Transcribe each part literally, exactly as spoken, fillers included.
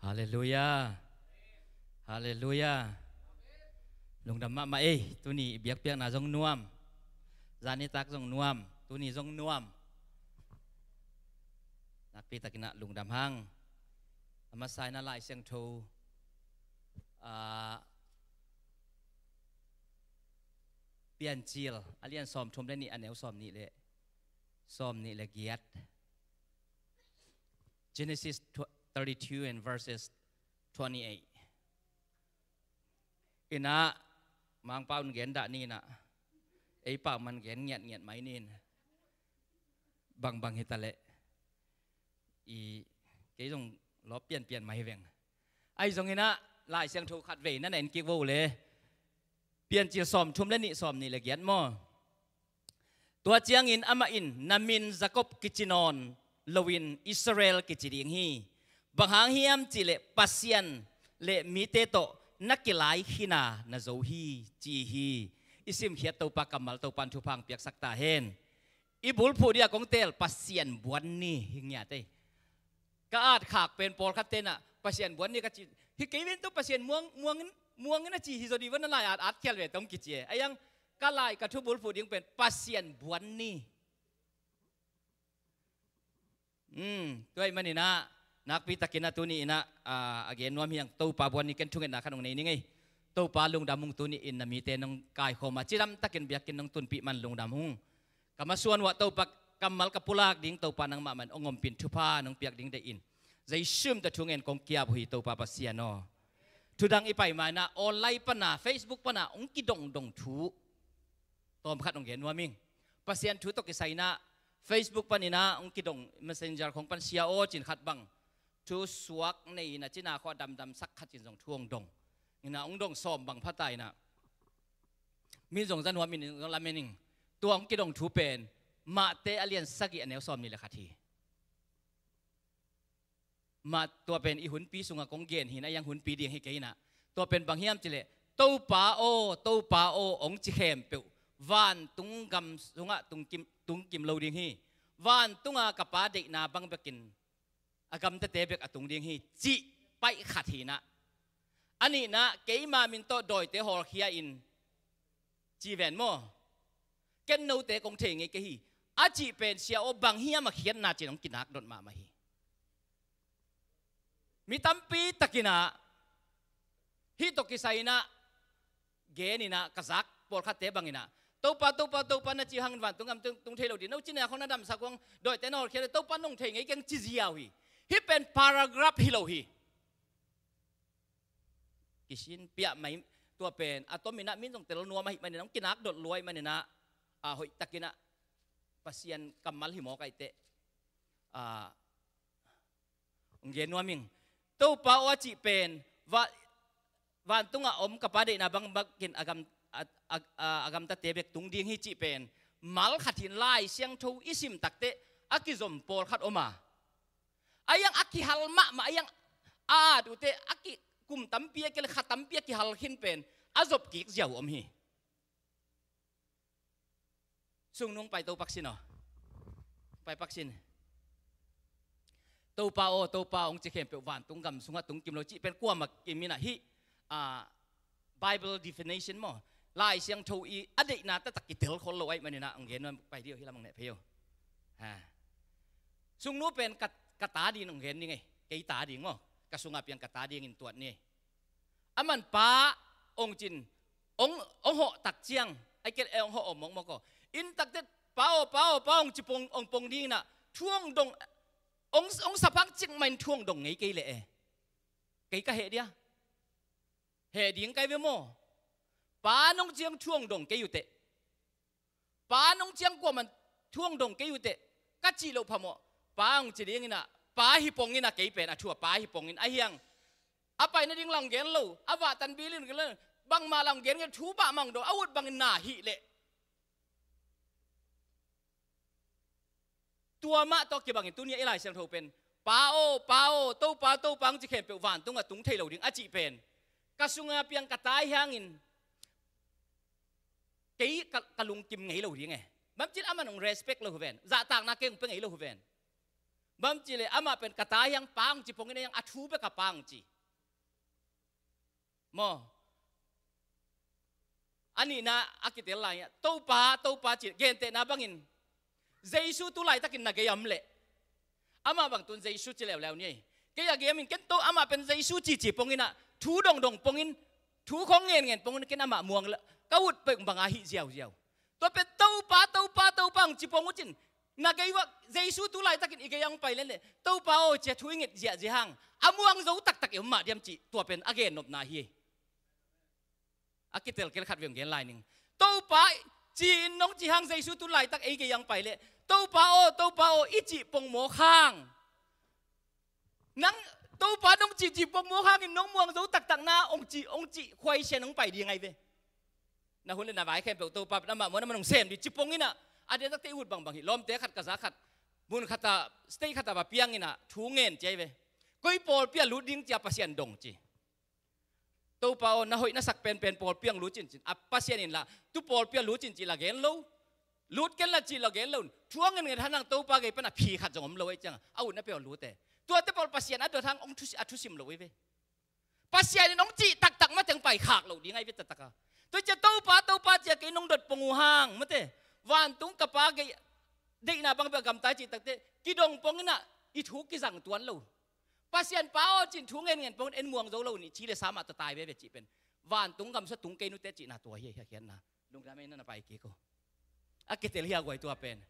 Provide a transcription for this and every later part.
Halleluiah. Halleluiah. Lungdam mahmah ei. Tuni i biakpiakna zong nuam. Zanitak zong nuam. Tuni zong nuam. Nakpitakin ah lungdam hang. A masa in ah Lai Siangtho, ah, Piancil a lian sawmthum le nih, a neu sawmnih le, sawmnih le giat. Genesis tw-, thirty-two and verses twenty-eight. In ah, Mangpau in gen dah ni in ah, ei pau man gen ngiatngiat mai ni in. Bangbang hi ta leh, i, kei zong lawp pianpian mai veng. Ahi zongin ah, Lai Siangtho khat vei na na en kik vo le. Piancil sawmthum le nih, sawmnih le giat maw? Tua ciangin amah in, "Na min Jakob kici nawn loin Israel kici ding hi. Bang hang hiam cih leh Pasian le mite tawh na kilai khin a na zo hi," ci hi. I simkhiat Topa kammal Topa'n thupha hong piaksak ta hen. I bulphuh dia kong teel, Pasian buan ni hi ngiat ei. Ka at khak pen pawlkhat ten ah, Pasian buan ni ka ci. Hi kei ven tawh Pasian muang, muang, muang in a ci hi zaw dih ven a lai at, at khial ve tong kici e. A iang ka lai ka thu bulphuh ding pen Pasian buan ni. Hmm, tua ahih manin ah, nakpitakin ah tuni in ah, ah, a gen nuam hi hang, Topa buan ni, ken thungetna khat hong nei ning ei. Topa lungdam ung, tuni in na mite nong kaikhawm a, cidamtakin biakinn nong tunpih man lungdam ung. Ka masuan uah Topa kammal ka pulak ding, Topa nangmah man hong ompih in, thupha nong piak ding deih in. Zeisu min tawh thungen kong ki-ap uh hi Topa Pasian aw. Thudang i pai ma in ah online pan a, Facebook pan a hong kidongdong thu tawmkhat hong gen nuam ing. Pasian thu tawh kisai in ah Facebook pan in ah hong kidong, Messenger khong pan, "Sia aw," ci-in khat bang, "Thu suak nei in ah cina khawng damdamsak," khat ci-in zong thu hong dong. In ah hong dong sawm bang pha ta in ah, min zong za nuam in, zong lamen ing. Tua hong kidong thu pen Matthai a lian sagih, a neu sawmnih le khat hi. Mah, tua pen i hunpi sungah kong gen hi in ah, a iang hunpi ding hi kei in ah. Tua pen bang hiam cih leh, "Topa aw, Topa aw," hong ci khempeuh vantung gam sungah tungkim, tungkim lo ding hi. Vantung a ka Pa deihna bang bekin a gamtate bek a tung ding hi, cih paih khat hi in ah. A nihna, "Keima min tawh dawite hawlkhia in," ci ven maw? "Ken note kong thei ngei kei hi," a cih pen, "Sia aw, bang hiam a khiatna?" ci-in hong kinak dot mahmah hi. Mi tampi takin ah, hih tawh kisai in ah, gen in ah, ka zak pawlkhatte bang in ah, "Topa, Topa, Topa, na ci hangin vantung gam tung, tung thei lo ding, no cina khawng na damsak, hong dawite na hawlkhia leh Topa nong thei ngei keng," ci ziau hi. Hih pen paragraph hi lo hi. Kisin piah mai, tua pen a tom in ah, min zong tel nuam ahih manin ah, hong kinak dot lua ahih manin ah, a hoihtakin ah Pasian kammal hi mawk ahih teh, a, hong gen nuam ing. "Topa aw," a cih pen, va-, vantung a om ka Pa deihna bang bekin a gam, a, a, a, a gamtate bek tung ding hi cih pen mal khat hi in, Lai Siangtho i sim tak teh a kizom pawlkhat om a, a iang a kihal mahmah, a iang a at uh teh a ki, kum tampi a kile, kha tampi a kihal khin pen a zop kik ziau om hi. Sungnung pai to pak sin aw. Pai pak sin. "Topa aw, Topa aw," hong ci khempeuh vantung gam sungah tungkim lo cih pen kuamah kim in ah, hih, a, Bible definition maw, Lai Siangtho i a deihna taktak kitel khol lo ahih manin ah, hong gen nuam, pai dih aw, hih lam hong neh phei aw. Ha. Sungnu pen ka, ka ta ding hong gen ning ei, kei ta ding maw, ka sungah piang ka ta dingin tuat ni. Aman "Pa" hong ci-in, hong, hong hawh tak ciang, ai kel e, hong hawh om mawkmawk aw. In tak teh, "Pa aw, Pa aw, Pa aw," hong ci pong, hong pong ding in ah, thu hong dong, hong, hong sa phak cikmah in thu hong dong ngei kei leh e, kei ka heh dia? Heh ding kai ve maw? "Pa" nong ci hang thu hong dong kei uh teh, "Pa" nong ci hang kuamah thu hong dong kei uh teh, ka cih loh phamawh, "Pa" hong ci ding in ah, "Pa hi pong in ah, kei pen a thu ah Pa hi pong in ah," ahi hang, a pai nading lam gen lo, a vah tan bil in gen lo, bangmah lam gen gen, thu bah mang dong, a ut bangin na hih leh. Tua mah tawh kibangin tuni-a i Lai Siangtho pen, "Pa aw, Pa aw, Topa, Topa," hong ci khempeuh vantung ah tung thei lo ding a cih pen, ka sungah piang ka ta ahih hangin kei ka, ka lungkim ngei lo ding e. Bang ci-in aman hong respect lo hi ven, zahtakna kei hong pia ngei lo hi ven. Bang ci le amah pen ka ta hiang pang ci pongin a hiang a thu bek a pang ci. Maw? A nihna a kitel lai ah Topa, Topa ci gentehna bangin Jesu tu laitakin na gei a om leh amah bang tun Jesu ci leuleu ni. Kei a gei a min ken to amah pen Jesu ci ci pongin ah thu dongdong pongin thu khong ngen ngen pongin ken amah muang la ka ut pek bang a hih ziauziau. Tua pen Topa, Topa, Topa hong ci pong uh cin na gei uh ah Jesu tu laitakin i gei a hong pai len le Topa aw cia thu i nget ziahziah hang a muang zo taktak i om mah diam cih tua pen a gennopna hi. A kitelkel khat veng gen lai ning. Topa ci-in nong ci hang Jesu tu laitak ei gei a hong pai le Topa aw, Topa aw i cih pongmawk hang nang Topa nong cih cih pongmawk hangin nong muang zo taktakna hong cih hong cih khuaisian hong pai ding ai ve. Na hun le na vai khempeuh Topa pen amah muan amah nong sem dih ci pongin ah a diakdakte i ut bangbang hi. Lawmte khat ka za khat mun khat ah state khat ah va piangin ah thu ngen ci ai ve. Koi pawlpi ah lut ding cia Pasian dong ci. Topa aw na hoih na sak penpen pawlpi ah lut cin cin a Pasian in lah tu pawlpi ah lut cin cih la gen lo. Lut ken la cih la gen lo. Thu a ngen ngen hanang Topa gei pan a phi khat zong om lo ei ciang a ut na peuh lut e. Tuate pawl Pasian a dot hang hong thusi a thusim lo ei ve. Pasian in hong cih taktak mateng pai khak lo ding ai ve taktak a. Tua cia Topa, Topa cia kei nong dot pong uh hang mate vantung ka pa gei deihna bang bia gamtai cih takte kidong pongin ah i thu kizang tuan lo. Pasian pa aw cin thu ngen ngen pongin en muang zo lo nih ci le sa mah tua tai veve cih pen vantung gamsa tung kei nute cihna tua hi a khiatna. Lungdam ei na na pai kik uh. A kitel hi a guai tua pen.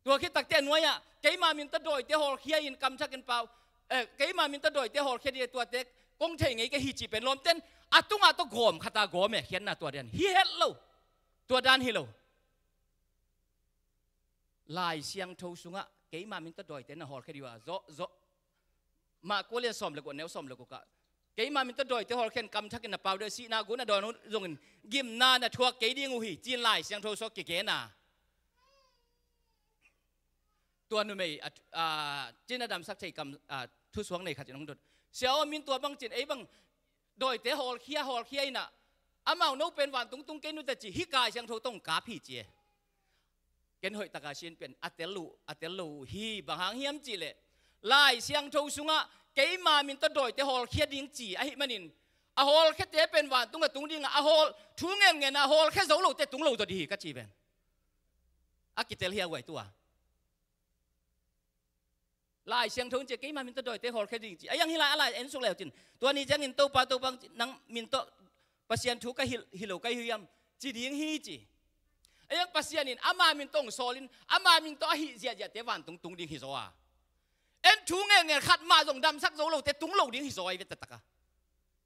Tua khit takte a nuai ah keima min tawh dawite hawlkhia in kamthakin pau. Eh, keima min tawh dawite hawlkhia dih tuate kong thei ngei ka hi cih pen lawmten a tungah tawh gawm khata gawm e khiatna tua dan hi het lo. Tua dan hi lo. Lai Siangtho sungah keima min tawh dawite na hawlkhia dih uh a zawh zawh. Mah kua lian sawm le kua neu sawm le kua kah keima min tawh dawite hawlkhia in kamthakin na pau deuh sihna gu na dawn uh zongin gimna na thuak kei ding uh hi ci-in Lai Siangtho sawh kigen a. Tua numei a, a, cin a damsak thei kam a, thusuak nei khat in hong dot. Sia aw min tua bang cin ei bang dawite hawlkhia hawlkhia in ah amau no pen vantung tung kei nute ci hi Lai Siangtho tawh hong kap hi ci e. Ken hoih taka sin pen a tel uh a tel lo uh hi bang hang hiam cih leh Lai Siangtho sungah keima min tawh dawite hawlkhia ding ci ahih manin a hawlkhiate pen vantung a tung dingah a hawl thu ngen ngen a hawlkhia zo lote tung lo zaw dih hi ka ci ven. A kitel hi a guai tua. Lai Siangtho in ci keima min tawh dawite hawlkhia ding ci a hiang hi lai a lai en suk leu cin tua ni ciangin Topa Topa nang min tawh Pasian thu ka hilh hi lo ka hi hiam ci ding hi ci. A hiang Pasian in ama min tawh hong sawlin ama min tawh a hih ziahziahte vantung tung ding hi zaw a. En thu ngen ngen khat mah zong damsak zo lote tung lo ding hi zaw a i ve taktak a.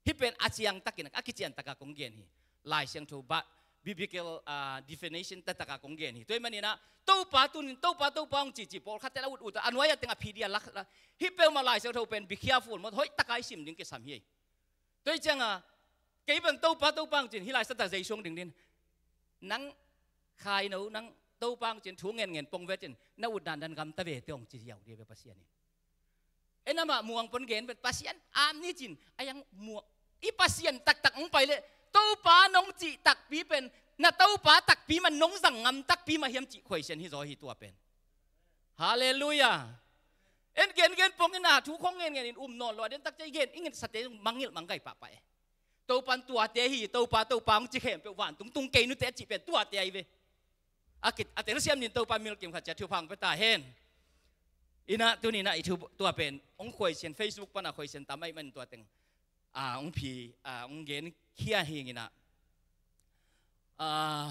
Hih pen a ciang takin a kician taka kong gen hi. Lai Siangtho ba biblical ah, definition taktak a kong gen hi. Tua ahih manin ah Topa tunin Topa Topa hong cici pawlkhatte la ut ut a nuai a teng a phi dih a lak la. Hih peuhmah Lai Siangtho pen be careful mawt hoih taka i sim ding kisam hi. Tua hi cianga kei bang Topa Topa hong cin hih lai sata Jesu hong ding din. Nang khaino nang Topa hong cin thu ngen ngen pong ve cin na ut dandan gamta ve te hong ci ziau dih ve Pasian in. En amah muang pon gen pen Pasian am ni cin a hiang muang i Pasian taktak hong pai leh Topa nong cih takpi pen na Topa takpi man nong zang ngam takpi mah hiam cih khuaisian hi zaw hi tua pen. Halleluiah. En gen gen pongin a thu khong ngen ngen in um nawn lo a den takcia i gen i ngetsate mangngilh manggai pahpah e. Topan tuate hi Topa Topa hong ci khempeuh vantung tung kei nute a cih pen tuate ahi ve. A kit a telsiam nin Topa milkim khat cia thupha hong pia ta hen. Inah tuninah i thu tua pen hong khuaisian Facebook pana khuaisian tam ahih manin tua teng a hong phi a hong gen khia hi inginah. A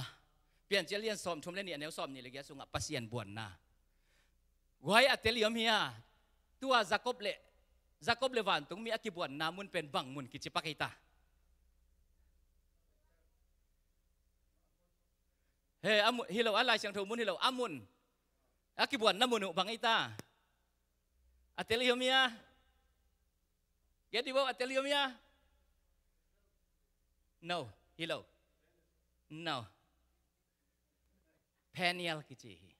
Piancil lian sawm thum le nih a neu sawm nih le giat sungah Pasian buanna guai a tel i om hi a. Tua Jakob le Jakob le vantungmi a kibuanna mun pen bang mun kici pak ei ta. He a mun hi lo a Lai Siangtho mun hi lo a mun a kibuanna mun uh bang ei ta. A tel i om hi a. Get i bo a tel i om hi a. No hi lo. No. Peniel kici hi.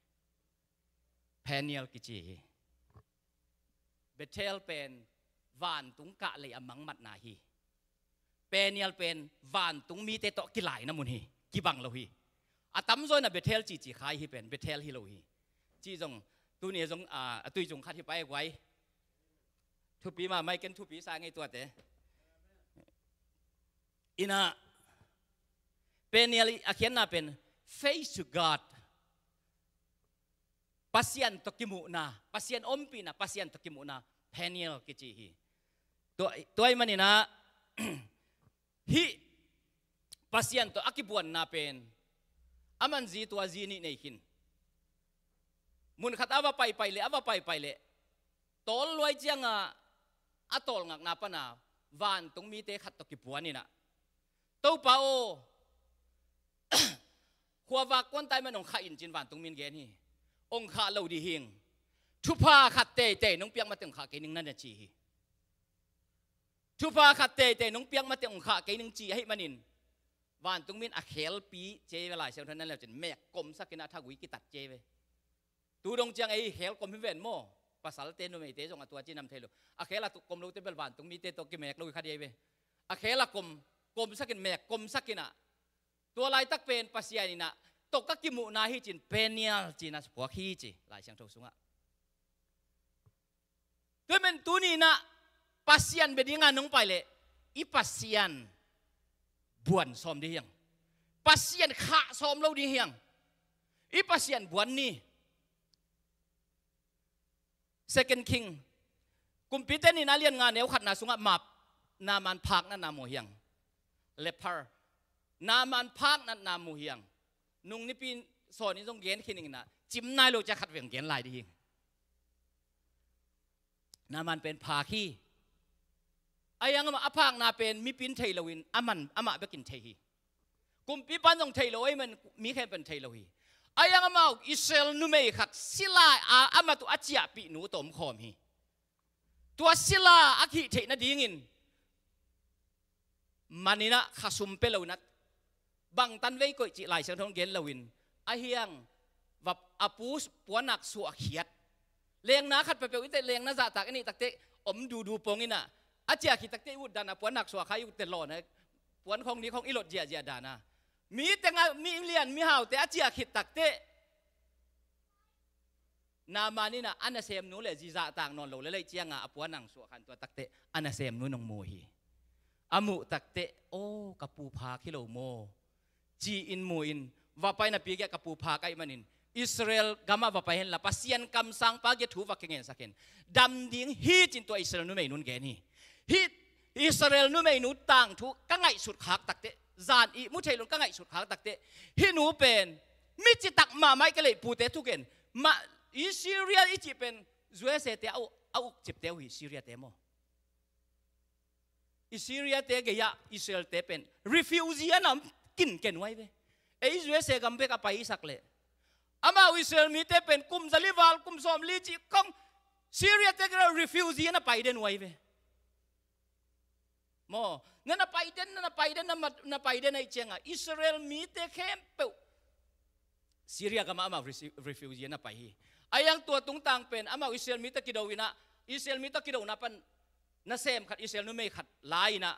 Peniel kici hi. Bethel pen vantung kahlei a mangmatna hi. Peniel pen vantung mite tawh kilaina mun hi. Kibang lo hi. A tamzaw in a Bethel cici khai hi pen Bethel hi lo hi. Ci zong Tuni zong, ah, a tui zong khat hi pai guai. Thupi mahmah i ken thupi sa ngei tuate. Ina, Peniel i a khiatna pen face to God. Pasian tawh kimuhna, Pasian ompihna, Pasian tawh kimuhna, Peniel kici hi. Tua, tua i maninah, hih Pasian tawh a kibuanna pen, a man zi tua zi nih nei khin. Mun khat a va paipai leh, a va paipai leh, tawl luai cianga a tawlngakna pana vantung mite khat tawh kipuaninah, Topa aw, khuavak kuantai man hong khah in cin vantung min gen hi. Hong khah lo dih hing. Thupha khat teitei nong piak mate hong khah kei ning na na ci hi. Thupha khat teitei nong piak mate hong khah kei ning ci ahih manin, vantung min a khelpi cia ve, Lai Siangtho nan le cin mek komsakinah thagui kitat cia ve. Tu dong ciang ei khel kom hi ven maw? Pasalte numeite zong a tua ci nam thei lo. A khel a tuk kom lote bel vantung mite tawh kimek lo hi kha diai ve. A khel a kom, komsakin mek komsakinah, tua laitak pen Pasian inah, tawh ka kimuhna hi cin Peniel cinah puak hi ci Lai Siangtho sungah. Tua men tuninah Pasian bia dinga nong pai leh, i Pasian buan sawm dih hiang. Pasian khah sawm lo dih hiang. I Pasian buan ni. Second King, Kumpite nihna lian nga neu khatna sungah map, Naaman phak natna mu hiang. Leper, Naaman phak natna mu hiang. Nung nipi sawn in zong gen khin inginah, cim nai lo cia khat veng gen lai dih hing. Naaman pen phak hi. A iang amah a phakna pen mipi in thei loin, a man amah bekin thei hi. Kumpipan zong thei lo, amen, mi khempeuh in thei lo hi. A iang amau Israel numei khat sila a, amah tu a ciahpih nu tawh om khawm hi. Tua sila a khih theih nadingin maninah khasum pia lo inah, bangtan vei koih cih Lai Siangtho gen loin, a hiang va a pu puanak suahkhiat. Lengna khat peuhpeuh i teh, lengna zahtak i neih takteh om dudu pong inah, a ciah khit takteh i ut dana puanak suahkhia i ut teh lawna, puan khong ni khong i lot ziahziah dana. Mi tenga, mi lian mi haute a ciah khit takteh, Naaman inah a nasemnu le zi zahtak nawn lo le leih cianga a puanang suahkhan tua takteh a nasemnu nong mu hi. A muh takteh, aw, ka pu phak hi lo maw, ci-in mu-in, va paina pigia ka pu phak ahih manin Israel gamah va pai henla Pasian kamsangpa gia thu va kingensak hen. Dam ding hi cin tua Israel numei nun gen hi. Hih Israel numeinu tangthu ka ngaihsut khak takteh, zan ihmu thei lo ka ngaihsut khak takteh, hih nu pen mi citak mahmah i ka leih pute thugen mah, i Syria i cih pen U S A te a uk, a uk cipte uh hi, Syria te maw. I Syria te gei-ah Israel te pen refugee a na kinken uai ve. Ei U S A gam bek a pai isak leh, amau Israel mite pen kum zali val, kum sawm li cih kong Syria te gei-ah refugee a na pai den uai ve. Maw, na na pai den, na na pai den, na ma-, na pai den ahih cianga Israel mite khempeuh Syria gamah amau resi-, refugee na pai hi. A iang tua tungtang pen amau Israel mite kido inah, Israel mite kidona pan nasem khat, Israel numei khat la inah,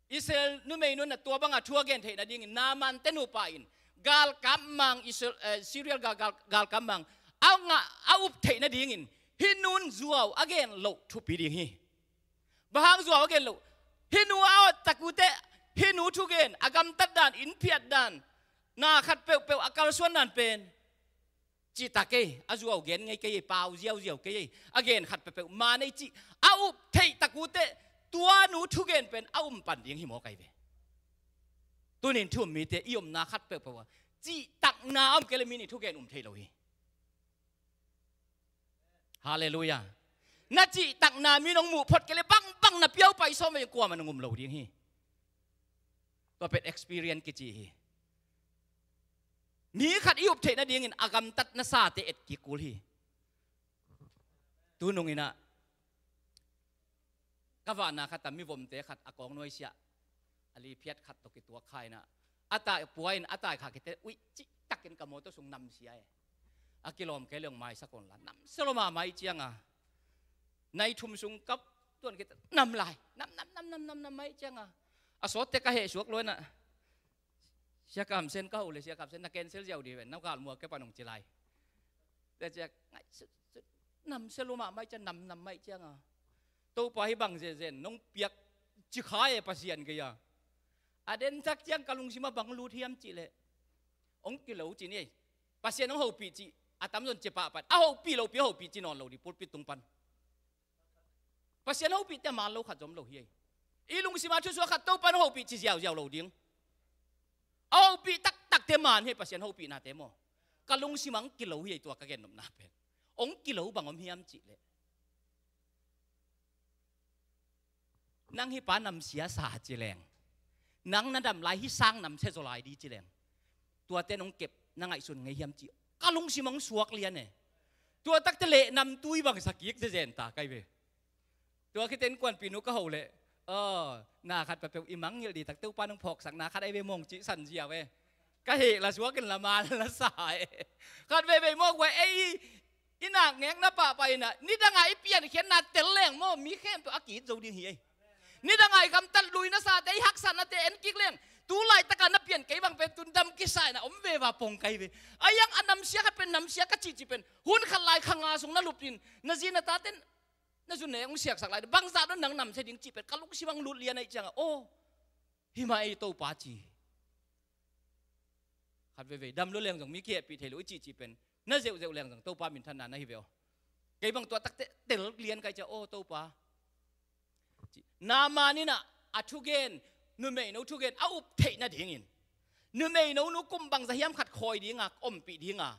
Israel numei nun a tua banga thu a gen theih nadingin Naaman te nupa in galkap mang Israel, eh, Syria gal, gal, galkap mang a ngah a up theih nadingin hih nun zuau a gen loh thupi ding hi. Bang hang zuau a gen loh? Hih nu a awt tak uh teh, hih nu thugen, a gamtat dan, inn phiat dan, na khat peuhpeuh a kalsuan dan pen cihtak ei, a zuau gen ngei kei ei, pau ziauziau kei ei, a gen khat peuhpeuh man ei cih a up theih tak uh teh, tua nu thugen pen a um pan ding hi mawk ai ve. Tunin thu um mite i omna khat peuhpeuh ah cihtakna a om kei leh mi nih thugen um thei lo hi. Halleluiah. Na cihtakna mi nong muh phot kei leh bangbang na piaupai sawm vei kuamah nong um lo ding hi. Tua pen experience kici hi. Mi khat i up theih nadingin a gamtat nasate et kik kul hi. Tu nunginah ka vahna khat a mivomte khat a kawng nuaisiah a liphiat khat tawh kituak kha inah, a tai pua in a tai kha khit teh uih cihtakin ka mawtaw sung namsia e. A kilawm kei leng maisak on la, namsia lo mahmah ih cianga nai thum sung kap tuan khit teh nam lai, nam nam nam nam nam nam mah ih cianga a sawt teh ka heh suak lo inah, Sia Kam Sen ka ho le, Sia Kam Sen na cancel ziau dih ven, na galmuak kei pan hong ci lai. Tua ciang ngaihsut, sut, namsia lua mahmah ciang, nam, nam mai ciang a, Topa hih bang zenzen nong piak ci kha e Pasian kei a. A den tak ciang ka lungsim ah bang lut hiam cih leh, hong kilo ci ni ei. Pasian hong hopih cih a tamzaw in ci pahpah. A hopih lopi a hopih ci nawn lo ding pulpit tung pan. Pasian hopihte maan lo khat zong om lo hi ei. I lungsim ah thusuak khat Topa in hong hopih ci ziauziau lo ding. A hopih taktakte maan hi ei, Pasian hopihnate maw. Ka lungsim ah hong kilo hi ei, tua ka gen nopna pen. Hong kilo bang om hiam cih leh, nang hih pa namsia sa ci leng, nang na dam lai hih sang namsia zaw lai ding ci leng, tuate nong kep na ngaihsun ngei hiam cih ka lungsim ah hong suak lian e. Tua takte leh namtui bang sa kik zenzen ta kai ve. Tua khit teh innkuanpih nu ka ho leh, aw, na khat peuhpeuh i mangngilh ding tak Topa in hong phawksak na khat ahi ve mawng cih san ziau e. Ka heh la suak in la maan la sa e. Khat veivei mawk vai ei, i nak ngekna pahpah in ah, nidang a i piankhiatna tel leng maw, mi khempeuh a ki-it zo ding hi ei. Nidang a i gamtat lui nasate, i haksatnate en kik leng, tu laitak a na pian kei bang pen tun dam kisa in ah om veve pong kai ve. A iang a namsia khat pen namsia ka cihcih pen, hun khat lai kha nga sung na lup in, na zi na tate in na zu ne hong siaksak lai, bangzah dong nang namsia ding cih pen ka lungsim ah hong lut lian ahih ciang a, aw, hih mah ei Topa ci. Khat veivei dam lua leng zong mi kihehpih thei lo i cihcih pen, na zeuhzeuh leng zong Topa minthanna na hi ve aw. Kei bang tua takte tel lian kai ciang, aw Topa, ci. Naaman in ah a thugen, numeino thugen a up theih nadingin, numeino nu kum bangzah hiam khat khawi ding a, ompih ding a,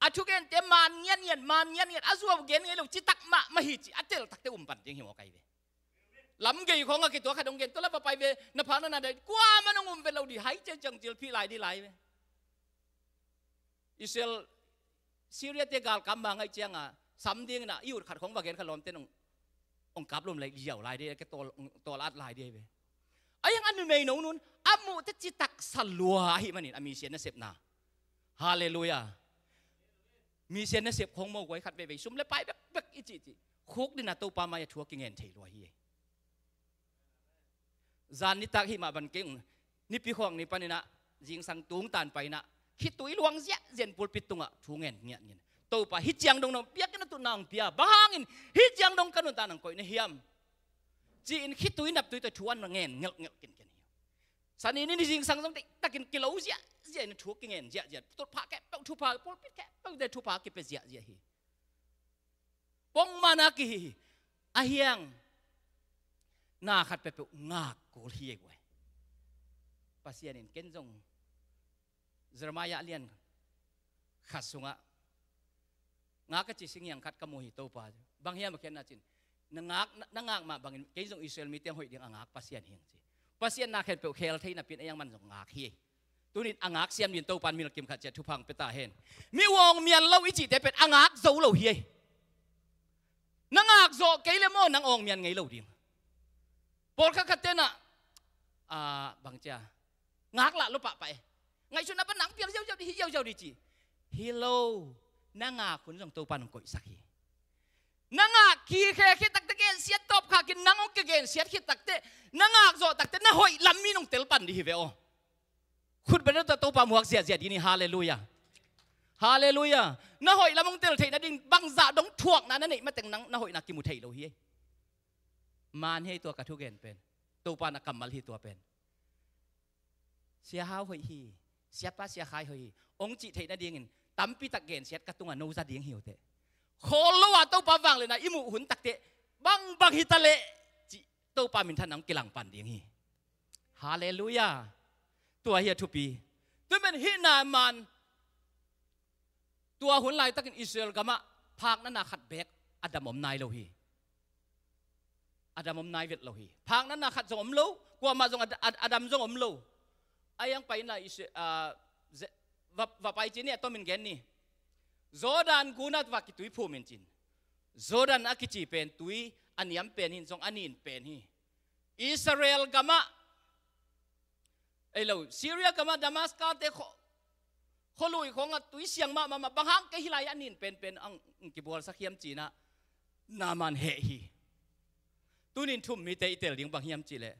a thugente maan ngiatngiat, maan ngiatngiat, a zuau gen ngei lo citak mahmah hi ci a tel takte um pan ding hi maw kai ve. Lamgei khawng a kituak khat hong gen, tua la va pai ve, na phak na na dai, kuamah in hong um vet lo ding, hai ciang ciang zilphih lai ding lai ve. Israel, Syria-te galkap ma ngaih ciang a, sam ding in ah i ut khat khawng va gen kha lawmte in hong, hong kap lum lai, liau lai ding, ke tawl, tawl at lai ding ve. A iang a numeino nu in a muhte citak sa lua ahih manin a misian nasepna. Halleluiah. Misian nasep khawng maw guai, khat veivei sum le pai bekbek i cihcih, khuk ding a Topa mai-ah thu a kingen thei lua hi. Zan nitak hih mah bang kei ung, nipi khuak ni panin ah, zingsang tungtan pai in ah, khitui luang ziahziah in pulpit tungah thu ngen ngiatngiat. Topa, hih ciang dong nong piak in a, tu nang pia, bang hangin hih ciang dong ka nuntak nang koih na hiam, ci-in khitui naptui tawh thu a ngen ngelhngelh kinken hi. Sani ni zingsang zong deihtakin kilo ziahziah in a thu kingen ziahziah, thupha khempeuh, thupha, pulpit khempeuh te thupha kipia ziahziah hi. Pongmawkna kihi hi. A hiang na khat peuhpeuh ngak kul hi ei guai. Pasian in ken zong Jeremiah lian khat sungah ngak a ci singiang khat ka mu hi, Topa, bang hiam a khiatna cin, na ngak, na, na ngak mah bangin kei zong Israel mite hoih ding a ngak Pasian hi ing ci. Pasian na khempeuh khel thei napi-in a iang man zong ngak hi ei. Tunin a ngak siam ding Topa in milkim khat ciat thupha hong pia ta hen. Mi awngmian lo i cihte pen a ngak zo lo hi ei. Na ngak zawh kei le maw nang awngmian ngei lo ding. Pawlkhat khatte in ah, a, bang cia, ngak lah lua pahpah e. Ngaihsutna pan nang pial ziauziau ding, hi ziauziau ding ci. Hi lo, na ngak hun zong Topa in hong koihsak hi. Na ngak khikhe khit takte, gensiat tawpkhakin nang hong kigensiat khit takte, na ngak zawh takte na hoih lam mi in hong tel pan ding hi ve aw. Khut beng tawh Topa muak ziahziah ding hi. Halleluiah. Halleluiah. Na hoih lam hong tel theih nading bangzah dong thuakna na neih mateng nang na hoihna kimu thei lo hi ei. Maan hi ei tua ka thugen pen. Topa in a kammal hi tua pen. Sia Hau hoih hi, Siapa Sia Khai hoih hi, hong cih theih nadingin tampitak gensiat ka tungah no za ding hi uh teh. Khawl lo a Topa vangliatna i muh hun takte, bangbang hi ta leh cih Topa minthanna hong kilang pan ding hi. Halleluiah. Tua hi a thupi. Tua pen hih Naaman, tua hun laitakin Israel gamah phakna na khat beek a dam om nai lo hi. A dam om nai vet lo hi. Phakna na khat zong om lo, kuamah zong a, a, a dam zong om lo. A iang pai in la Israel, a, ze-, va, va pai ci ni, a tomin gen ni. Jordan gun ah va kitui phum in cin. Jordan a kici pen tui a niam pen hi in, zong a nin pen hi. Israel gamah, ei lo, Syria gamah Damascus-te kho-, khualui khawngah tui siang mahmah, bang hang kei hih lai-ah a nin penpen ang kibualsak hiam ci-in ah Naaman heh hi. Tunin thu-um mite i tel ding bang hiam cih leh,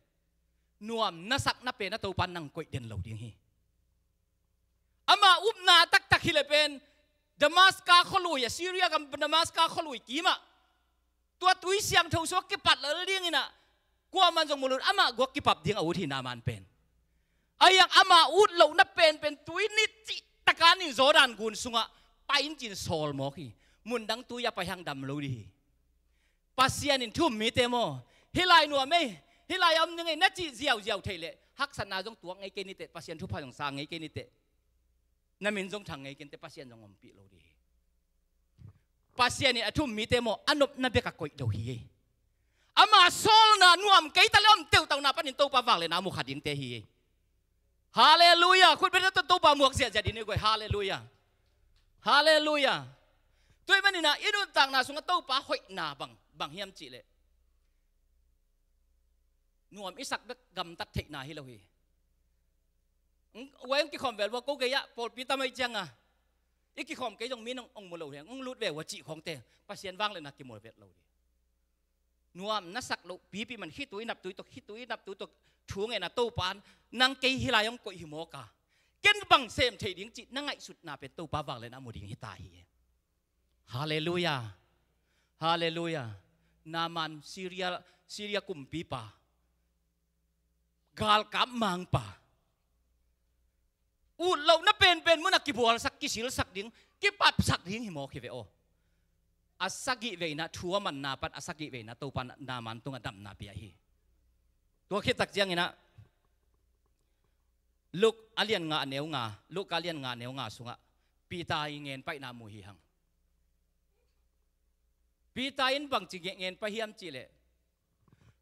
nuam na sak na pen a Topa in nang koih den lo ding hi. Ama upna taktak hi leh pen Damaska khualui, Assyria gam Damaska khualui kimah tua tui siangtho sungah kipat lel dinginah kuaman zong mu lo, amah guak kipap ding a ut hi Naaman pen. Ahi hang ama ut lohna penpen tui nit cih taka nin Jordan gun sungah pai in cin sawl mawk hi. Mundang tui a pai hang dam lo dih hi. Pasian in thu um mite maw, hih lai nuam ei, hih lai a om ning ei na cih ziauziau theih leh haksatna zong tuak ngei kei niteh, Pasian thupha zong sang ngei kei niteh, na min zong thang ngei kei niteh, Pasian zong ompih lo dih hi. Pasian in a thu um mite maw, a nopna bek a koih lo hi ei. Ama sawlna nuam kei ta le om teuhtauhna panin Topa vangliatna a mu kha dingte hi ei. Halleluiah. Khut beng tawh Topa muak ziahziah ding ni guai. Halleluiah. Halleluiah. Tua ahih maninah i nuntakna sungah Topa hoihna bang, bang hiam cihleh nuam i sak bek gamtat theihna hi lo hi. Guai, hong kikhawm vel vua ko gei-ah pawlpi tam ahih cianga i kikhawm kei zong mi nong ong mu lo hi, hong lut ve vua cih khawngte Pasian vangliatna kimu vet lo dih. Nuam na sak loh pipi man khitui naptui tawh, khitui naptui tawh thu ngen a Topa in nang kei hih lai hong koih hi mawk a, ken bang sem thei ding cih na ngaihsutna pen Topa vangliatna a mu ding hi ta hi. Halleluiah. Halleluiah. Naaman Syria, Syria kumpipa, galkap mangpa, ut lohna penpen munah kibualsak, kisilsak ding, kipapsak ding hi mawk hi ve aw. A sagih veina, thu a manna pan a sagih veina Topa in Naaman tungah damna pia hi. Tua khit tak cianginah Luke a lian nga a neu nga, Luke a lian nga a neu nga sungah Peter i ngen paihna mu hi hang. Peter in bangci ngen pai hiam cihleh,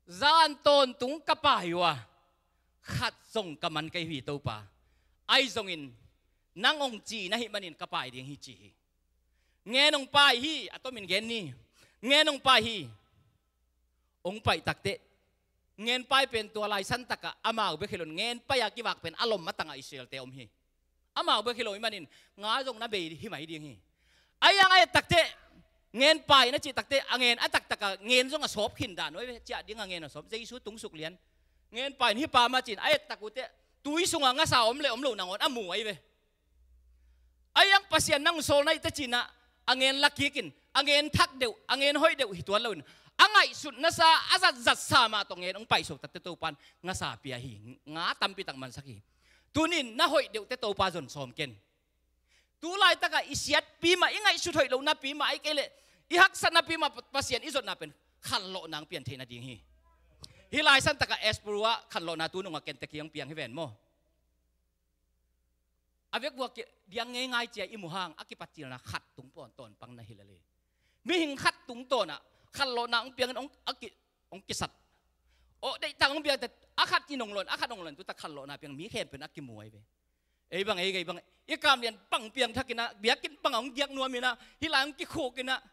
zan tawntung ka pai uh a, khat zong ka man kei hi Topa. Ahi zongin nang ong ci na hih manin ka pai ding hi ci hi. Ngen ong pai hi, a tomin gen ni. Ngen ong pai hi. Ong paih takteh ngen pai pen tua laisan takah amau bek hi lo in, ngen pai a kivak pen a lom a tangah Israelte om hi. Amau bek hi lo ahih manin nga zong na bei hi mai ding hi. Ahi hang a et takteh, ngen pai na cih takteh a ngen a taktakah ngen zong a sawp khin dan uh ahi ve. Ciah ding a ngen a sawp, Jesu tung suk lian. Ngen pai in hih pa mah ci-in a et tak uhteh tui sungah ngasa om le om lo nangawn a mu ahi ve. Ahi hang Pasian nang sawlna hi teh ci-inah a ngen la kik in, a ngen thak deuh, a ngen hoih deuh hi tuan loin, a ngaihsutnasa, a zatzatsa mah tawh ngen ong paihsuak takteh Topa in ngasa pia hi. Nga tampi tak mansak hi. Tuni-in na hoih deuh teh Topa zon sawm ken. Tu laitakah i siatpi mah, i ngaihsut hoih lohna pi mah, ahih kei leh i haksatna pi mah Pasian i zotna pen khanlawhna ong pian theih nading hi. Hih laisan takah Espuru ah khanlawhna tu nungah ken tek hi ong piang hi ven maw. A vekvua diang ngeingai cia i mu hang a kipatcilna khat tung pawn tawnpang na hi lel hi. Mihing khat tung tawnah khanlawhna ong piangin ong, a ki, ong kisat. Aw, deihtak ong piangte a khat in ong lawn, a khat ong lawn, tutak khanlawhna piang mi khempeuh in a kimu ahi ve. Ei bang, ei gei bang, i kam lian pang piangthakinah, biakinn pangah ong giak nuaminah, hih lai ong kikhukinah,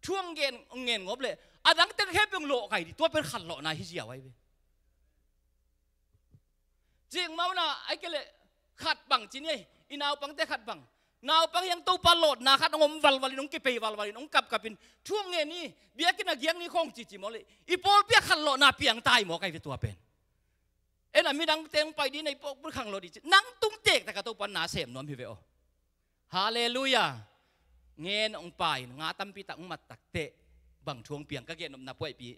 thu ong gen, ong ngen ngawp leh a dangte khempeuh ong lawhkai dih, tua pen khanlawhna hi ziau ahi ve. Cikmah unah, ahih kei leh khat bang ci ni ei, i naupangte khat bang. Naupang hiang Topa lawtna khat ong om valvalin, ong kipei valvalin, ong kapkapin, thu ong ngen ni, biakinn a giak ni khawng cici mawk leh i pawlpi ah khanlawhna piang ta hi mawk ahi ve tua pen. Ei na midangte ong pai dih, na i pawlpi khanlawh dih ci, nang tung tektak a Topa in na sem nuam hi ve aw. Halleluiah. Ngen ong pai in nga tampi tak ong mat takteh bang thu ong piang ka gen nopna puaihpi.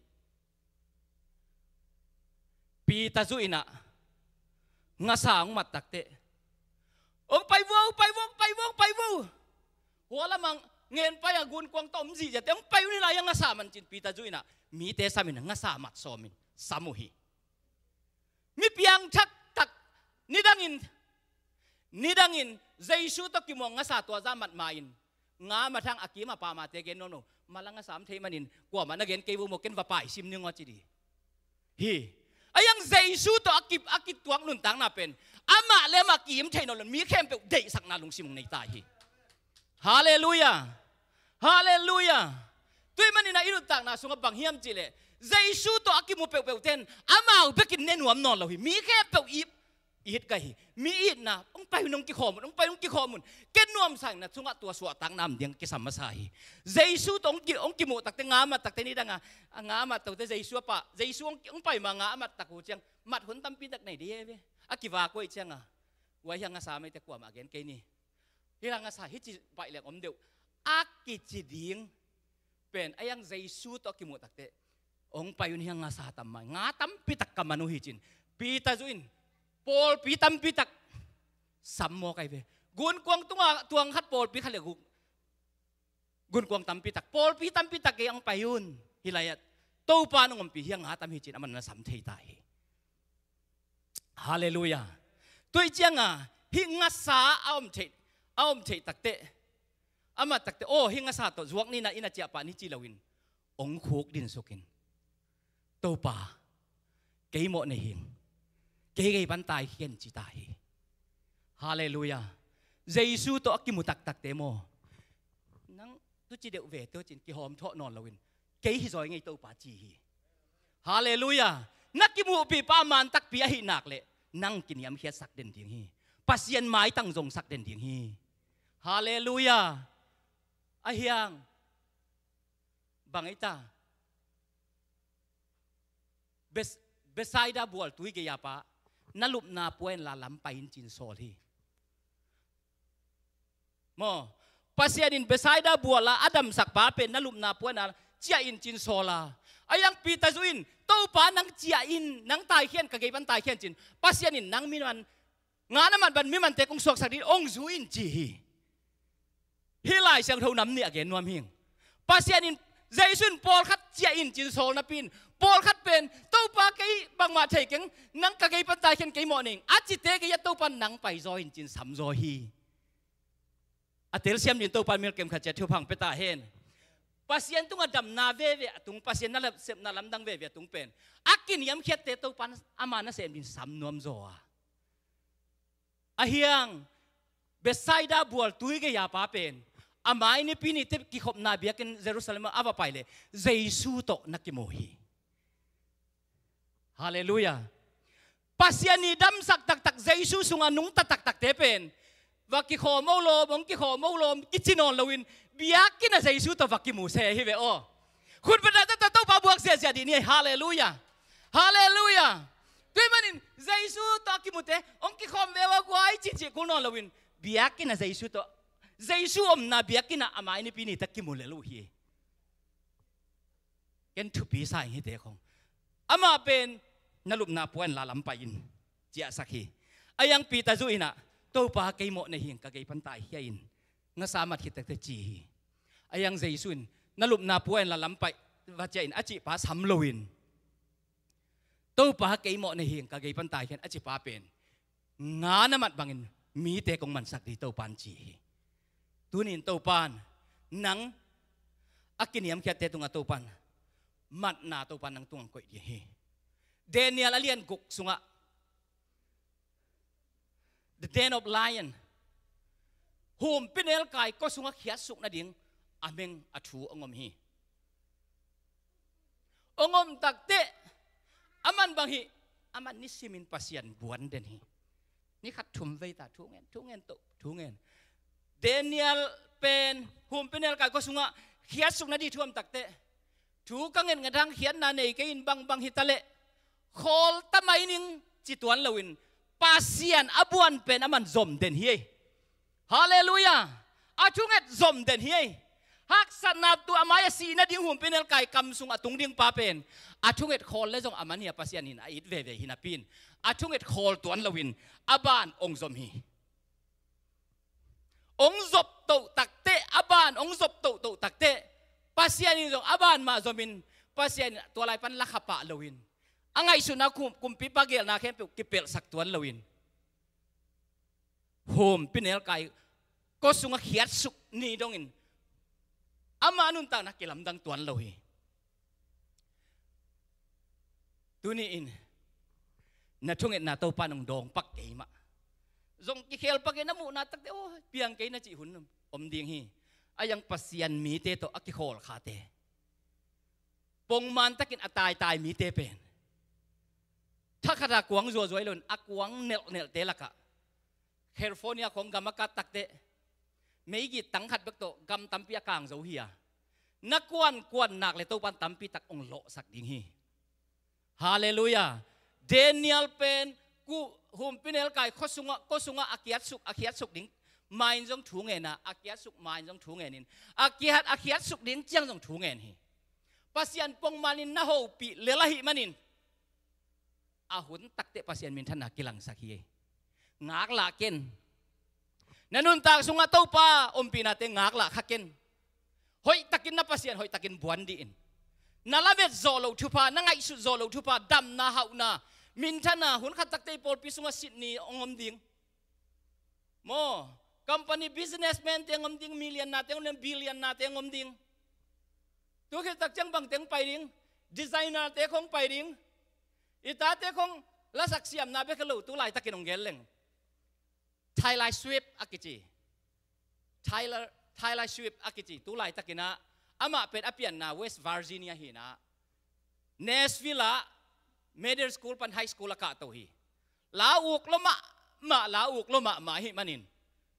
Peter zuh inah ngasa ong mat takteh, ong pai vo, pai vo, pai vo, pai vo. Hua lamah ngen pai a gunkuang tawh om zihziahte ong pai un, hih lai-ah ngasa man ci-in Peter zuh inah mite sam inah ngasa mat sawmin sam uh hi. Mi piangthak tak, nidangin, nidangin Jesu tawh kimuang ngasa tua zah mat ma-in nga mat hang a kim a pamate gen nuam lo. Mala ngasa om thei manin kuamah na gen kei vo maw, ken va pai sim ning aw ci dih hi. Ahi hang Jesu tawh a ki, a kituak nuntakna pen amah le amah ki-im thei nawn lo in mi khempeuh deihsakna lungsim ong nei ta hi. Halleluiah. Halleluiah. Tua ahih maninah i nuntakna sungah bang hiam cihleh, Jesu tawh a kimu peuhpeuhte in amau bekin ne nuam nawn lo hi. Mi khempeuh i, i it ka hi. Mi itna, ong pai un, ong kikhawm un, ong pai un, ong kikhawm un. Ken nuamsa ing, na sungah tua suahtakna om ding kisam masa hi. Jesu tawh ong ki, ong kimuh takteh, nga mat takteh, nidangah a nga mat takteh Jesu a pah, Jesu ong, ong pai ma nga a mat tak uh ciang mat hun tampi tak nei dih hi ve. A kivak uh ahih ciangah, guai, hiang ngasa maite, kuamah gen kei ni. Hih la ngasa, hih ci baih leng om deuh. A kici ding pen, a hiang Jesu tawh a kimuh takteh, hong pai un, hiang ngasa tam mai, nga tampi tak ka man uh hi cin. Peter zuh in, pawlpi tampi tak sam mawk ahi ve. Gunkuang tungah tuang khat pawlpi khat le guk. Gunkuang tampi tak, pawlpi tampi tak kei ang pai un. Hih lai-ah Topa nong ompih hiang nga tam hi cin, amah na sam thei ta hi. Halleluiah. Tua ciangah hih ngasa a om theih, a om theih takteh, amah takteh, aw, hih ngasa tawh zuak ni, na inn a ciah pah ni ci loin, hong khuk dinsukin, Topa, kei mawh nei hing, kei gei pan taikhia in ci ta hi. Halleluiah. Jesu tawh a kimu taktakte maw, nang tuci deuh ve tawh cin kihawm thawh nawn loin, kei hi zaw ing ei Topa ci hi. Halleluiah. Na kimuhpih pa a man takpi ahih nak leh, nang kiniamkhiatsak den ding hi. Pasian maitang zongsak den ding hi. Halleluiah. A hiang, bang ei ta, Bes-, Bethsaida bual tui gei-a pa, na lupna pua in la lam pai in cin sawl hi. Maw, Pasian in Bethsaida bual a a damsak pa pen na lupna pua in la ciah in cin sawl a. A hiang Peter zuh in, Topa, nang ciah in, nang taikhia in, ka gei pan taikhia in cin, Pasian in nang miman, nga na mat bang mimante kong suaksak ding, hong zu in ci hi. Hih Lai Siangtho nam nih a gen nuam hing. Pasian in, Jesu in pawlkhat ciah in cin sawl napi in, pawlkhat pen, Topa, kei bangmah thei keng, nang ka gei pan taikhia in, kei mawh nei ing, a cite gei-ah Topa in nang pai zaw in cin sam zaw hi. A telsiam ding Topa in milkem khat ciat thupha hong pia ta hen. Pasian tungah damna veve a tung, Pasian na lap-, sepna lamdang veve a tung pen, a kiniamkhiatte Topa in ama nasem ding sam nuam zaw a. A hiang, Bethsaida bual tui gei-a pa pen, a mai nipi nite kikhopna biakinn Jerusalem ah a va pai leh, Jesu tawh na kimu hi. Halleluiah. Pasian in damsak taktak Jesu sungah nungta taktakte pen, va kikhawm o lawm, hong kikhawm o lawm kici nawn loin, biakinn ah Jesu tawh va kimu se hi ve aw. Khut beng taktak Topa buak ziahziah dih ni. Halleluiah. Halleluiah. Tua ahih manin Jesu tawh a kimute hong kikhawm ve ua guai cihcih kul nawn loin, biakinn ah Jesu tawh, Jesu omna biakinn ah a mai nipi nite kimu lel uh hi. Ken thupi sa ing hihte khong. Amah pen, na lupna pua in la lam pai in, ciahsak hi. A hiang Peter zuh in ah, Topa, kei mawh nei hing, ka gei pan taikhia in, ngasa mat khit takteh ci hi. A hiang Jesu in, na lupna pua in la lam pai, va ciah in, a cih pa sam loin, Topa, kei mawh nei hing, ka gei pan taikhia in, a ci pa pen, nga na mat bangin mite kong mansak ding Topa in ci hi. Tuni in Topa in, nang a kiniamkhiatte tungah Topa in, matna Topa in nang tungah koih ding hi. Daniel a lian guk sungah, the den of lion, humpinelkai kua sungah khiatsuk nading a meng a thu hong om hi. Hong om takteh, aman bang hi, aman nisimin Pasian buan den hi. Ni khat thum vei ta, thu ngen, thu ngen, to, thu ngen. Daniel pen, humpinelkai kua sungah khiatsuk nading thu om takteh, thu ka nget nget hang khiatna nei kei in, bangbang hi taleh khawl ta mai ning ci tuan loin, Pasian a buan pen aman zom den hi ei. Halleluiah. A thunget zom den hi ei. Haksatna tawh a mai-ah sih nading humpinelkai kam sung a tung ding pa pen, a thunget khawl leh zong a man hi a, Pasian in a it veve hi napi in, a thunget khawl tuan loin a ban hong zom hi. Hong zop toh takteh, a ban hong zop tohtoh takteh, Pasian in zong a ban mah zomin, Pasian in tua lai pan la kha pah loin, a ngaihsutna kum-, kumpipa geelna khempeuh kipelhsak tuan loin, humpinelkai kua sungah khiatsuk ni dongin, ama nuntakna kilamdang tuan lo hi. Tuni in, na thungetna Topa in hong dawng pak kei mah. Zong kikhel pak kei, na muhna takteh, aw, piang kei na cih hun om ding hi. A hiang Pasian mite tawh a kikhawl khate, pongman takin a taitai mite pen, thakhat a kuang zuazua hi loin, a kuang nelhnelhte lakah, California khong gam a kat takteh, meigit tang khat bek tawh gam tampi a kang zo hi a, na kuankuan nak leh Topa in tampi tak hong lawhsak ding hi. Halleluiah. Daniel pen, ku-, humpinelkai kua sungah, kua sungah a khiatsuk, a khiatsuk ding Main zong thu ngen a, a kiatsuk main zong thu ngen in, a kiat, a kiatsuk ding ciang zong thu ngen hi. Pasian pongmanin na hopih lel ahih manin a hun takteh Pasian minthanna kilangsak hi. Ngaklah ken. Na nuntak sungah Topa ompihnate ngaklah kha ken. Hoihtakin na Pasian hoihtakin buan dih in. Na lamet zawh loh thupha, na ngaihsut zawh loh thupha, damna, hauhna, minthanna, hun khat takteh i pawlpi sungah sitni hong om ding. Maw, company businessman te hong om ding, million-nate hong om ding, billion-nate hong om ding. Tu khit tak ciang bangte hong pai ding, designer-te khong pai ding. I tate khong lasak siamna bek hi lo, tu laitakin hong gen leng. Taylor Swift a kici. Taylor, Taylor Swift a kici. Tu laitakin ah, amah pen a pianna West Virginia hi-in ah, Nashville ah middle school pan high school a kahto hi. La uk lua mahmah, la uk lua mahmah ahih manin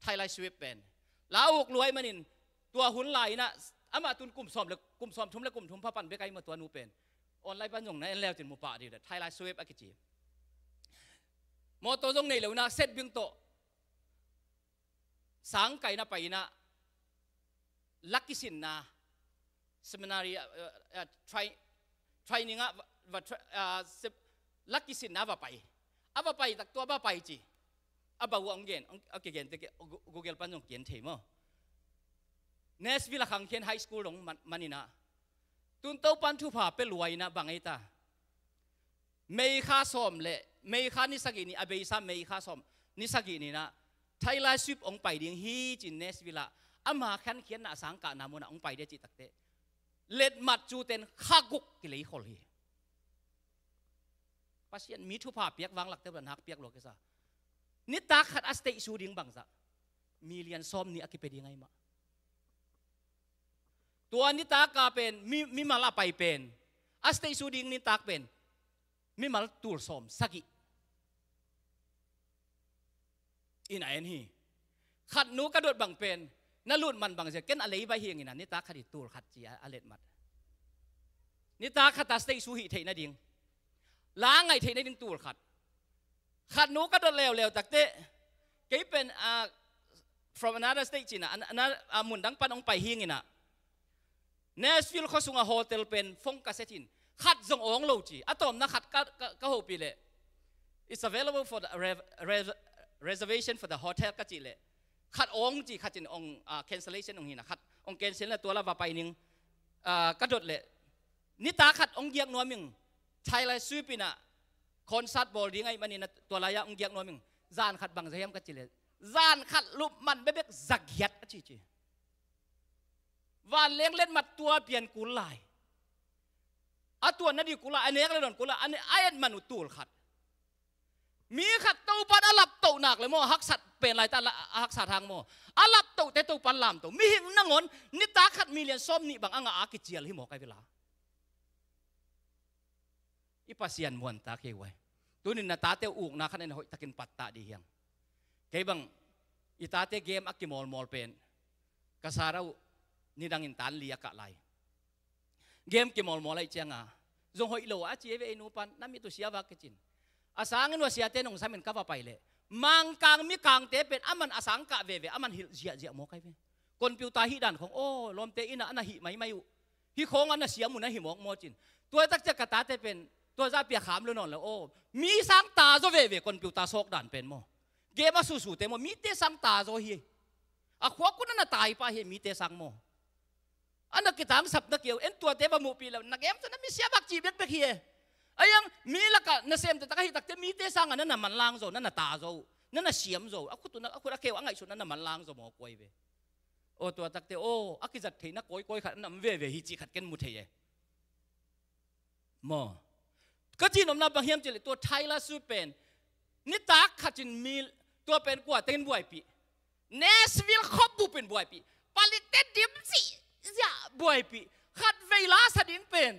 Taylor Swift pen. La uk lua ahih manin tua hun lai-in ah, amah tun kum sawm le, kum sawmthum le kum thum pha pan bek ahi maw tua nu pen. Online pan zong na en le uh cin mu pah ding uh, Taylor Swift a kici. Mawtaw zong nei lo-in ah, set bing tawh sangkah in a pai-in ah, la kisinna, seminary, ah, ah, ah, trai-, training ah va, va trai-, ah, sep-, la kisinna va pai. A va pai tak tua va pai ci. A bau ah hong gen, hong, a kigen teh, Gu-, Google pan zong kigen thei maw. Nashville a khangkhian high school dong man, man-in ah, tun Topan thupha pia lua-in ah bang ei ta. May kha sawm le, May kha ni sagih ni, a beisa May kha sawm ni sagih ni-in ah, Taylor Swift hong pai ding hi ci-in Nashville ah, ama khankhiatna a sangkahna munah hong pai ding cih takteh, letmat cute in kha guk kileikhol hi. Pasian mi thupha piak vanglakte uh a nak piak lua kisa. Nitak khat a stage show ding bangzah, million sawmnih a kipia ding ahi mah. Tua nitak a pen, mi, mimal a pai pen, a stage show ding nitak pen mimal tul sawm sagih in a en hi. Khat nu ka dot bang pen, na lut man bang zia, ken a lei baih hi-ing in ah, nitak khat hi tul khat ci a, a letmat. Nitak khat a stage show hih theih nading, la ngaih theih nading tul khat. Khat nu ka dot leuleu takteh, kei pen, ah, from another state ci-in ah, an-, another, ah, mundang pan hong pai hi-ing in ah, Nashville khua sungah hotel pen phone ka set in, khat zong awng lo ci. A tawpna khat ka, ka, ka hopih leh, "It's available for the rev-, rev-, reservation for the hotel," ka cih leh, khat awng ci, khat in awng, ah, cancellation hong hi-in ah, khat hong cancel-na tua la va pai ning, ah, ka dot leh, nitak khat hong giak nuam ing, Taylor Swift in ah concert bawl ding ahih manin ah tua lai-ah hong giak nuam ing, zan khat bangzah hiam ka cih leh, zan khat lupman bekbek zagiat a ci ci. Vanleng letmat tua pian kul lai. A tuanna ding kul lai, a nek le dawn kul lai, a ne-, a et man uh tul khat. Mi khat Topan a laptoh nak le maw, a haksat pen lai ta la, a haksat hang maw. A laptohte Topan lamto. Mihing nangawn, nitak khat million sawmnih bang a ngah a kicial hi mawk ahi ve la. I Pasian muantak hi uh ai. Tuni-in na tate uh ukna khat in hoihtakin pattah dih hi hang. Kei bang, i tate game a kimawlmawl pen, ka Sarah uh nidangin tan li a kah lai. Game kimawlmawl ahih ciangin, zong hoih lo a ci hi ve, ei nupa'n, na mit uh sia vak kei ci-in. A sanginn uh a siate nong samin ka va pai leh, Mangkang mikangte pen aman a sangkah veve, aman hilh ziahziah mawk ahi ve. Computer hih dan khong, aw, lawmte inn ah a na hih maimai uh. Hih khong a na siam uh na hi mawk maw ci-in. Tua tak ciang ka tate pen, tua zah pia kham lo nawn lo, aw, mi sang ta zaw veve, computer sawk dan pen maw. Game a susute maw, mite sang ta zaw hi. A khua kun a na tai pah hi, mite sang maw. A na kitangsapna keu, en tuate va muhpih lo, na game tawh na misia vak cih bekbek hi e. Ahi hang, mi lakah nasemte tak ahih takteh, mite sangah na na manlang zaw, na na ta zaw, na na siam zaw, a khut uh na, a khut a keu a ngaihsutna na manlang zaw mawk uh ahi ve. Aw, tua takteh, aw, a kizat theihna kawikawi khat a na om veve hi cih khat ken mu thei e. Maw. Ka cihnopna bang hiam cih leh, tua Taylor Swift pen, nitak khat in mil, tua pen kua tengin buaipih. Nashville khua bup in buaipih. Palikte dim zihziah buaipih. Khatvei la sa ding pen,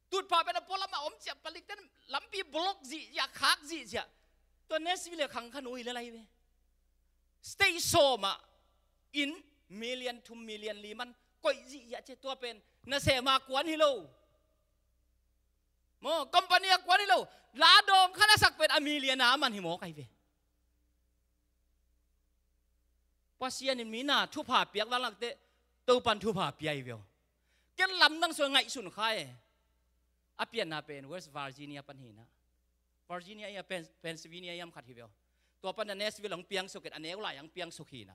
tutphah pen a pualam ah om ciang, palikte lampi block zihziah, khak zihziah. Tua Nashville khang kha nu hi lel ahi ve. State sawm ah inn million thum, million li man koih zihziah ci, tua pen nasem a kuan hi lo. Maw, company a kuan hi lo. La dawng khat a sak pen a million a man hi mawk ahi ve. Pasian in mi na thupha piak vanglak teh Topan thupha pia hi ve aw. Ken lamdang sung ngaihsun kha e. A pianna pen West Virginia pan hi na. Virginia a Pen-, Pennsylvania a khat hi ve aw. Tua pan a Nashville hong piang suk in a neu lai hong piang suk hi na.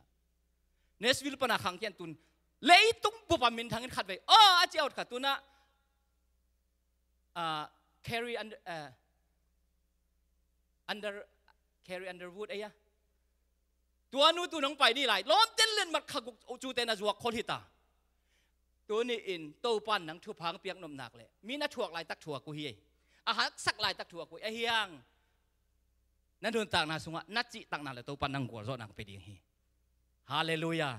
Nashville pan a khang khian tun leitung bup a minthang in khat vei aw a ciaut khat tun a, ah, Carrie under, ah, under, Carrie Underwood ei a. Tua nu tu nong pai ni lai lawmten len mat kha guk cute na zuak khol hi ta. Tuni in Topan nang thupha hong piak nop nak leh mi na thuak laitak thuak uh hi. A haksak laitak thuak uh hi. Ahi hang na nuntakna sungah na cihtakna le Topan nang gualzawhna hong pia ding hi. Halleluiah.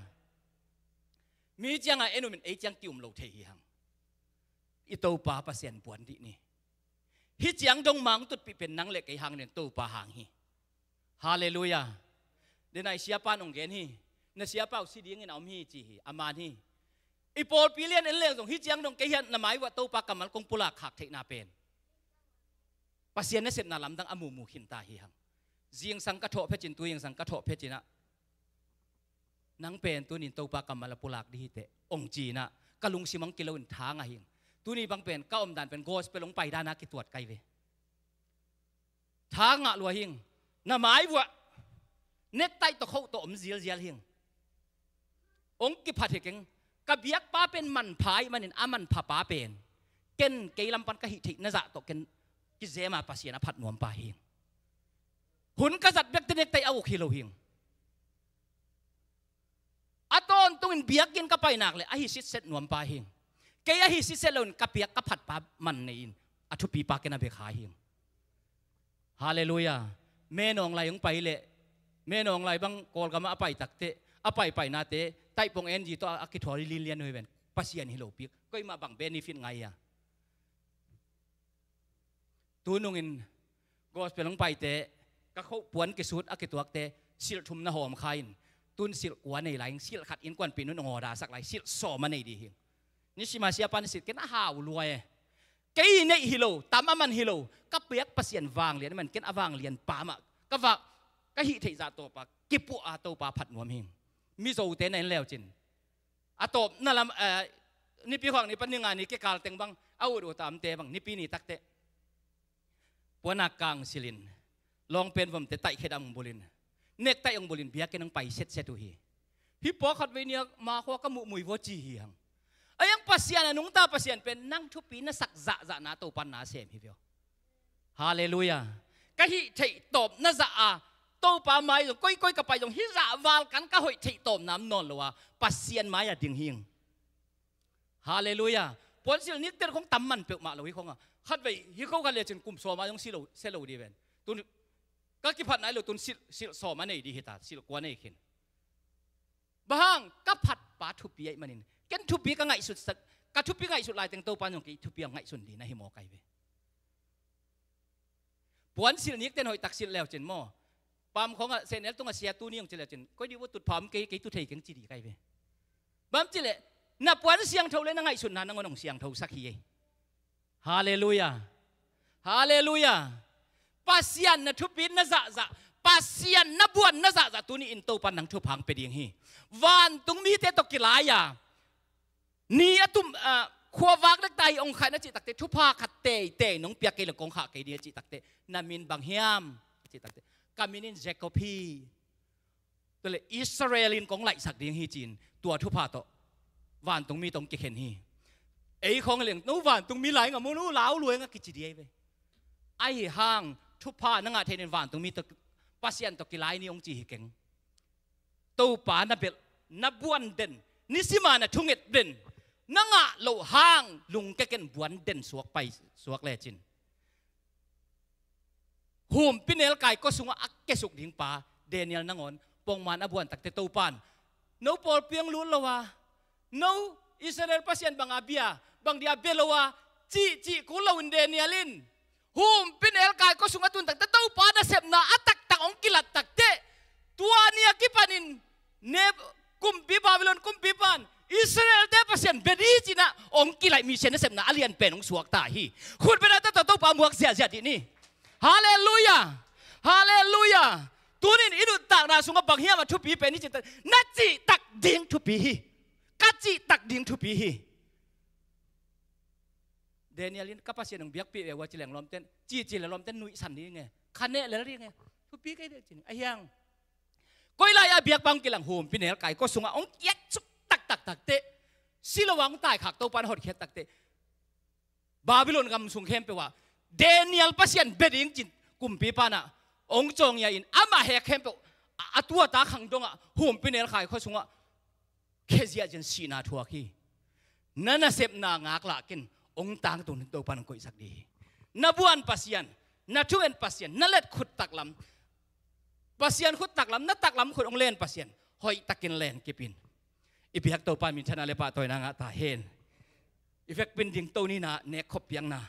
Mi ciangah en um in ei ciang ki-um lo thei hi hang. I Topa Pasian puan dih ni. Hih ciang dong mang tutpih pen nang le kei hang nen Topa hang hi. Halleluiah. Denai siapa in hong gen hi. Na siapa uh si dingin a om hi ci hi. A man hi. I pawlpi lian en leng zong hih ciang dong kei hian na mai uah Topa kammal kong pulak khak theihna pen Pasian nasepna lamdang a mumu khinta hi hang. Zingsang ka thawh phetin tu zingsang ka thawh phetin ah nang pen tunin Topa kammal a pulak dih hi teh ong ci-in ah ka lungsim ang kilo in tha ngah hing. Tuni bang pen ka omdan pen gospel ong paidan a kituat kai ve. Tha ngah lua hing. Na mai vuah nektaih tawh khoh tawh om zialzial hing. Ong kiphat hi keng. Ka biakpa pen manpha ih manin a manpha pa pen ken kei lam pan ka hih theih na zah tawh ken kizema Pasian a phat nuam pa hing. Hun ka zat bek te nektaih a uk hi lo hing. A tawntungin biakinn ka pai nak le ahi sitset nuam pa hing. Kei ahi sitset loin ka piak ka phat pa man nei in a thupi pa ken a bek ha hing. Halleluiah. Menawng lai hong pai leh Menawng lai bang Kawlgam ah a pai takteh a paipainate taihpong N G tawh a kithual linlian uh hi ven. Pasian hi lo pi koimah bang benefit ngai a. Tunungin gospel hong paite ka khoh puan kisut a kituakte silh thum na hawm kha in tun silh kua nei lai hing. Silh khat innkuanpih nun hong awdasak lai silh sawm a nei dih hing. Nisima siapa na silh ken a hau lua e. Kei neih hi lo tam a man hi lo ka piak Pasian vanglian a man ken a vanglian pa mah ka vak ka hih theih zah tawpa kipuah a Topa phat nuam hing. Mizote na en leucin a tawpna lam, eh, nipi khuak ni pan ni nga ni kikal teng bang a ut ut a amte bang nipi ni takteh puanak kang silhin lawngpen vomte taihkhiat a ong bulhin nektaih ong bulhin biakinn ong pai setset uh hi. Hih pawlkhat vei nia ma khua ka muhmui vua ci hi hang. A iang Pasian a nungta Pasian pen nang thupi na sak zahzahna Topa na sem hi veu. Halleluiah. Ka hih theih tawp na zah a Topa mai zong koikoi ka pai zong hih zah val kan ka hoih theih tawp nam nawn lo a Pasian mai a ding hing. Halleluiah. Puansilh nikten khong tam man peuhmah lo hi khong a khatvei hi kho khat lecin kum sawma zong si lo se lo dih ven. Tun ka kiphat nai lo tun silh, silh sawma nei dih hita silh kua nei khin. Bang hang ka phat pa thupi aih manin ken thupi ka ngaihsut sak ka thupi ngaihsut laiteng Topa zong kei thupi a ngaihsun dih na hi maw kai ve. Puansilh nikten hoih tak silh leucin maw? Pam khongah sehnel tungah sia tuni hong ci leucin koi dih vua tutpha om kei kei tu thei keng ci dih kai ve. Bam cileh na puan siangtho le na ngaihsutna nangawn hong siangtho sak hi ei. Halleluiah. Halleluiah. Pasian na thupit na zahzah Pasian na buan na zahzah tuni in Topa nang thupha hong pia ding hi. Vantung mite tawh kilai a ni a tum, ah, khuavak dek ta hi ong khaih na cih takte thupha khat teitei nong piak kei le kong khah kei ding a cih takte na min bang hiam a cih takte ka min in Jacob hi. Tua le Israel in kong laihsak ding hi ci-in tua thupha tawh vantung mi tawh kikhen hi. Ei khong leng no vantung mi lai nga mu no lau luai nga kici dih ei ve. Ahi hang thupha na ngah theih in vantung mi tawh Pasian tawh kilai ni ong ci hi keng. Topa na belh na buan den nisima na thunget den na ngah loh hang lungke ken buan den suak pai suak lecin. Humpi nelkai kua sungah a kesuk ding pa Daniel nangawn pongman a buan takte Topan no pawlpi hong lut lo a no Israel Pasian banga bia bang dia bia lo a cihcih kul loin Daniel in humpi nelkai kua sungah tun takte Topa nasepna a taktak hong kilat takte tua ni a kipanin ne kumpi Babylon kumpipan Israelte Pasian bia dih cinah hong kilaih misian nasepna a lian pen hong suakta hi. Khut bia na tata Topa muak ziahziah dih ni. Halleluiah. Halleluiah. Tunin i nuntakna sungah bang hiam a thupi pen hi cih tak, na cihtak ding thupi hi. Ka cihtak ding thupi hi. Daniel in ka Pasian hong biakpih ve ua ci leng lawmten, ci ci le lawmten nuihsan ding e. Kha neh lel ding e. Thupi kei deh ci ni. A hiang. Koi lai a biakpa hong kilang humpinelkai khua sungah hong kiat suk taktak takteh, si lo a hong taikhak Topa in hotkhiat takteh, Babylon gam sung khempeuh ah Daniel Pasian bia ding cin kumpipa in ah hong cawngya in, amah hek khempeuh a, a tuata khang dongah humpinelkai khua sungah khezia cin sihna thuak hi. Na nasepna ngaklah ken, hong tangtun Topa in hong koihsak ding hi. Na buan Pasian, na thungen Pasian, na let khut taklam Pasian khut taklam, na taklam khut hong len Pasian hoihtakin len kipin. I biak Topa minthanna le pahtawina ngah ta hen. I vekpin dingto ni in ah, nekkhop piakna.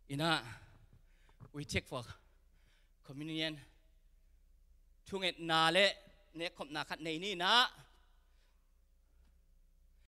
In ah, we take for communion. Thungetna le nekkhopna khat nei ni in ah,